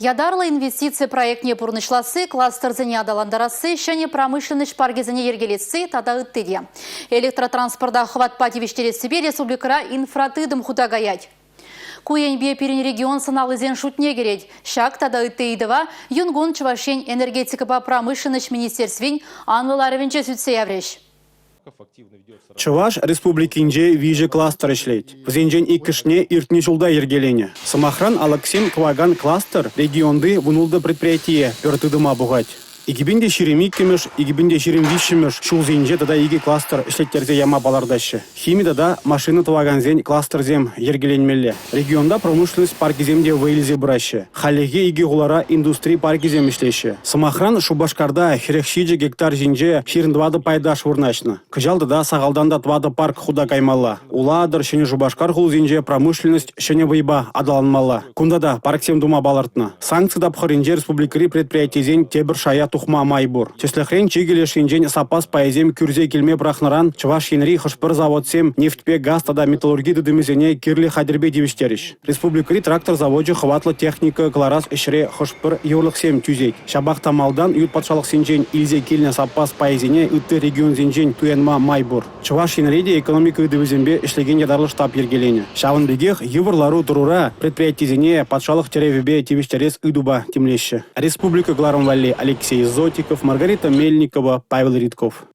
Ятарлӑ инвестици проектне пурнӑҫласси, кластерсене аталантарасси, ҫӗнӗ промышленноҫ паркӗсене йӗркелесси тата ытти те. Электротранспорта хӑватпа тивӗҫтерессипе республикӑра инфратытӑм хута каять. Ку енпе пирӗн регион сӑналлисен шутне кӗрет. Ҫак тата ытти ыйтӑва юнкун Чӑваш Ен энергетикӑпа промышленноҫ министерствин анлӑ ларӑвӗнче сӳтсе яврӗҫ. Чӑваш Республикинче виҫӗ кластер ӗҫлет. Вӗсенчен иккӗшне иртнӗ ҫулта йӗркеленӗ. Сӑмахран, алӑксем тӑвакан кластер регионти 16 предприятие пӗр тытӑма пухать. 2022-мӗш, 2023-мӗш ҫулсенче тата икӗ кластер ӗҫлеттерсе яма палӑртаҫҫӗ. Хими тата машина тӑвакансен кластерсем йӗркеленмелле. Регионта промышленность паркӗсем те вӑй илсе пыраҫҫӗ. Хальлӗхе икӗ хулара индустри паркӗсем ӗҫлеҫҫӗ. Сӑмахран, Шупашкарта 47 гектар ҫинче 24 пайташ вырнаҫнӑ. Кӑҫал тата сахалтан та тӑватӑ парк хута каймалла. Улатӑр, Ҫӗнӗ Шупашкар хулисенче промышленность ҫӗнӗ вӑйпа аталанмалла. Кунта та парксем тума палӑртнӑ. Санкци тапхӑрӗнче республикӑри предприятисен тепӗр шая тухма май пур. Тӗслӗхрен, чикӗ леш енчен саппас пайӗсем кӳрсе килме пӑрахнӑран Чӑваш Енри хӑш-пӗр заводсем нефтьпе газ тата металлурги тытӑмӗсене кирлӗ хатӗрпе тивӗҫтерӗҫ. Республикӑри трактор завочӗ хӑватлӑ техника кӑларас ӗҫре хӑш-пӗр йывӑрлӑхсем тӳсет. Ҫапах та малтан ют патшалӑхсенчен илсе килнӗ саппас пайӗсене ытти регионсенчен туянма май пур. Чӑваш Енре те экономика ыйтӑвӗсемпе ӗҫлекен ятарлӑ штаб йӗркеленӗ. Ҫавӑн пекех йывӑр лару-тӑрура предприятисене патшалӑх тӗревӗпе тивӗҫтерес ыйтупа тимлеҫҫӗ. Республика кӑларӑм валли Алексей Зотиков, Маргарита Мельникова, Павел Ритков.